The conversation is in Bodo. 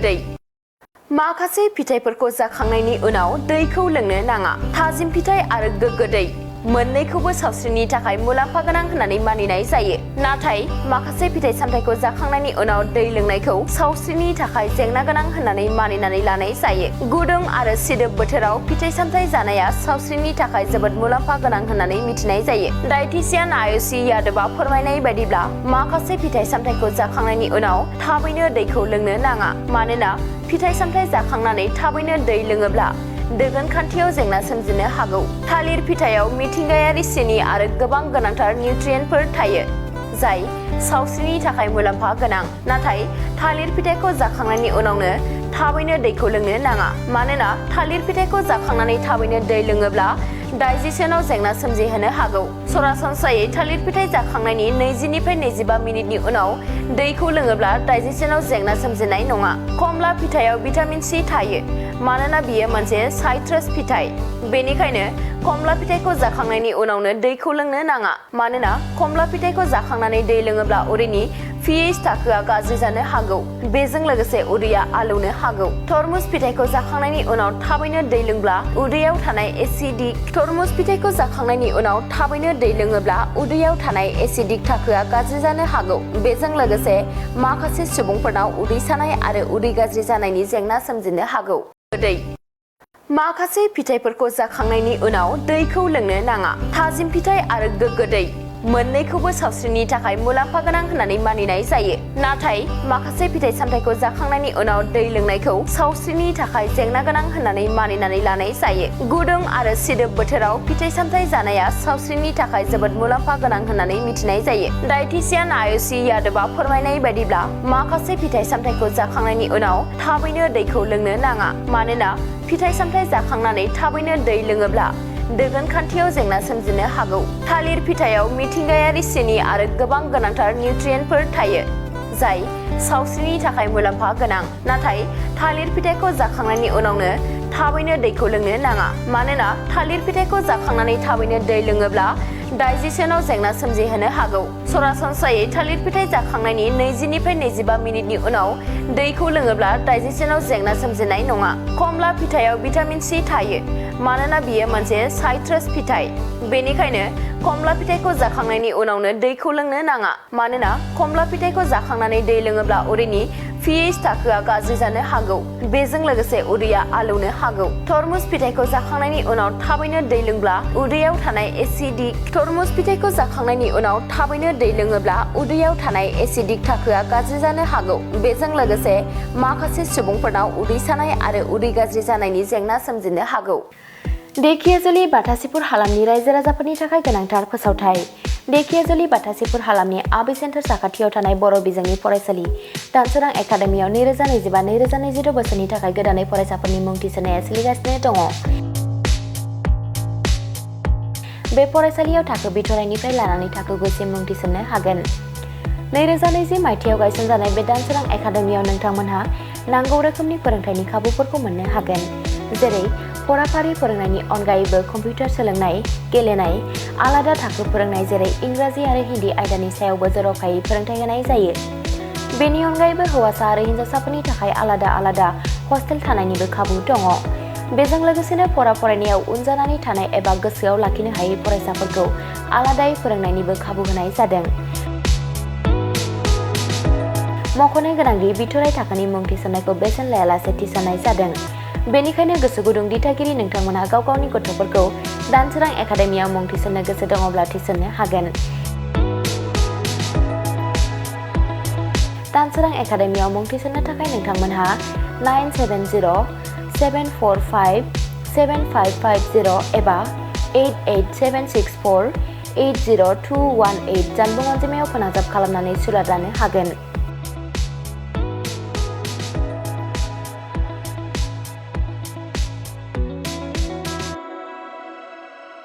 गोदै माखासे फिथाइफोरखौ जाखांनायनि उनाव दैखौ लोंनो नाङा। थाजिम फिथाइ आरो गोग्गो दै मोननैखौबो सावस्रिनि थाखाय मुलाम्फा गोनां होननानै मानिनाय जायो। नाथाय माखासे फिथाइ सामथाइखौ जाखांनायनि उनाव दै लोंनायखौ सावस्रिनि थाखाय जेंना गोनां होननानै मानिनानै लानाय जायो। गुदुं आरो सिदोब बोथोराव फिथाइ सामथाइ जानाया सावस्रिनि थाखाय जोबोद मुलाम्फा गोनां होननानै मिथिनाय जायो। डायटिशियान आयुषी यादवआ फोरमायनाय बायदिब्ला माखासे फिथाइ सामथाइखौ जाखांनायनि उनाव थाबैनो दैखौ लोंनो नाङा। मानोना फिथाइ सामथाइ जाखांनानै थाबैनो दै लोङोब्ला दोगोन खान्थियाव जेंना सोमजिनो हागौ। थालिर फिथाइयाव मिथिंगायारि सिनि आरो गोबां गोनांथार निउट्रियेन्टफोर थायो, जाय सावस्रिनि थाखाय मुलाम्फा गोनां। नाथाय थालिर फिथाइखौ जाखांनायनि उनावनो थाबैनो दैखौ लोंनो नाङा। मानोना थालिर फिथाइखौ जाखांनानै थाबैनो दै लोङोब्ला डाइजेशनाव जेंना सोमजिहोनो हागौ। सरासनस्रायै थालिर फिथाइ जाखांनायनि 20 निफ्राय 25 मिनिटनि उनाव दैखौ लोङोब्ला डाइजेशनाव जेंना सोमजिनाय नङा। कमला फिथाइयाव भिटामिन सी थायो, मानोना बियो मोनसे साइट्रास फिथाइ। बेनिखायनो कमला फिथाइखौ जाखांनायनि उनावनो दैखौ लोंनो नाङा। मानोना कमला फिथाइखौ जाखांनानै दै लोङोब्ला उदैनि pH थाखोआ गाज्रि जानो हागौ। बेजों लोगोसे उदैया आलौनो हागौ। तरमुज फिथाइखौ जाखांनायनि उनाव थाबैनो दै लोंब्ला उदैयाव थानाय एसिडिक तरमुज फिथाइखौ जाखांनायनि उनाव थाबैनो दै लोङोब्ला उदैयाव थानाय एसिडिक थाखोआ गाज्रि जानो हागौ। बेजों लोगोसे माखासे सुबुंफोरनाव उदै सानाय आरो उदै गाज्रि जानायनि जेंना सोमजिनो हागौ। गोदै माखासे फिथाइफोरखौ जाखांनायनि उनाव दैखौ लोंनो नाङा। थाजिम फिथाइ आरो गोग्गो दै मोननैखौबो सावस्रिनि थाखाय मुलाम्फा गोनां होननानै मानिनाय जायो। नाथाय माखासे फिथाइ सामथाइखौ जाखांनायनि उनाव दै लोंनायखौ सावस्रिनि थाखाय जेंना गोनां होननानै मानिनानै लानाय जायो। गुदुं आरो सिदोब बोथोराव फिथाइ सामथाइ जानाया सावस्रिनि थाखाय जोबोद मुलाम्फा गोनां होननानै मिथिनाय जायो। डायटिशियान आयुषी यादवआ फोरमायनाय बायदिब्ला माखासे फिथाइ सामथाइखौ जाखांनायनि उनाव थाबैनो दैखौ लोंनो नाङा। मानोना फिथाइ सामथाइ जाखांनानै थाबैनो दै लोङोब्ला दोगोन खान्थियाव जेंना सोमजिनो हागौ। थालिर फिथाइयाव मिथिंगायारि सिनि आरो गोबां गोनांथार निउट्रियेन्टफोर थायो, जाय सावस्रिनि थाखाय मुलाम्फा गोनां। नाथाय थालिर फिथाइखौ जाखांनायनि उनावनो थाबैनो दैखौ लोंनो नाङा। मानोना थालिर फिथाइखौ जाखांनानै थाबैनो दै लोङोब्ला डाइजेशनाव जेंना सोमजिहोनो हागौ। सरासनस्रायै थालिर फिथाइ जाखांनायनि 20 निफ्राय 25 मिनिटनि उनाव दैखौ लोङोब्ला डाइजेशनाव जेंना सोमजिनाय नङा। कमला फिथाइयाव भिटामिन सी थायो, मानोना बियो मोनसे साइट्रास फिथाइ। बेनिखायनो कमला फिथाइखौ जाखांनायनि उनावनो दैखौ लोंनो नाङा। मानोना कमला फिथाइखौ जाखांनानै दै लोङोब्ला उदैनि pH थाखोआ गाज्रि जानो हागौ। बेजों लोगोसे उदैया आलौनो हागौ। तरमुज फिथाइखौ जाखांनायनि उनाव थाबैनो दै लोंब्ला उदैयाव थानाय एसिडिक तरमुज फिथाइखौ जाखांनायनि उनाव थाबैनो दै लोङोब्ला उदैयाव थानाय एसिडिक थाखोआ गाज्रि जानो हागौ। बेजों लोगोसे माखासे सुबुंफोरनाव उदै सानाय आरो उदै गाज्रि जानायनि जेंना सोमजिनो हागौ। धेकियाजुलि बाथासिपुर हालामनि रायजो राजाफोरनि थाखाय गोनांथार फोसावथाय। धेकियाजुलि बाथासिपुर हालामनि आबै सेन्टार साखाथियाव थानाय बर' बिजोंनि फरायसालि दानसोरां एकाडेमियाव 2025-2026 बोसोरनि थाखाय गोदानै फरायसाफोरनि मुं थिसननाया सोलिगासिनो दङ। बे फरायसालियाव थाखो बिथराइनिफ्राय लानानै थाखो 9सिम मुं थिसननो हागोन। 2020 मायथाइयाव गायसनजानाय बे दानसोरां एकाडेमियाव नोंथांमोनहा नांगौ रोखोमनि फोरोंथायनि खाबुफोरखौ मोननो हागोन। जेरै फराफारि फोरोंनायनि अनगायैबो कम्पिउटार सोलोंनाय, गेलेनाय, आलादा थाखो फोरोंनाय जेरै इंराजि आरो हिन्दी आयदानि सायावबो जर'खायै फोरोंथाय होनाय जायो। बेनि अनगायैबो हौवासा आरो हिन्जावसाफोरनि थाखाय आलादा हस्टेल थानायनिबो खाबु दङ। बेजों लोगोसेनो फरायनायाव उन जानानै थानाय एबा गोसोआव लाखिनो हायै फरायसाफोरखौ आलादायै फोरोंनायनिबो खाबु होनाय जादों। मख'नो गोनांदि बिथराइ थाखोनि मुं थिसननायखौ बेसेन लायालासे थिसननाय जादों। बेनिखायनो गोसो गुदुं दिथागिरि नोंथांमोनहा गाव गावनि गथ'फोरखौ दानसोरां एकाडेमियाव मुं थिसननो गोसो दङब्ला थिसननो हागोन। दानसोरां एकाडेमियाव मुं थिसननो थाखाय नोंथांमोनहा 977074575550 एबा 88764802118 जानबुं अनजिमायाव फोनांजाब खालामनानै सुलाद लानो हागोन।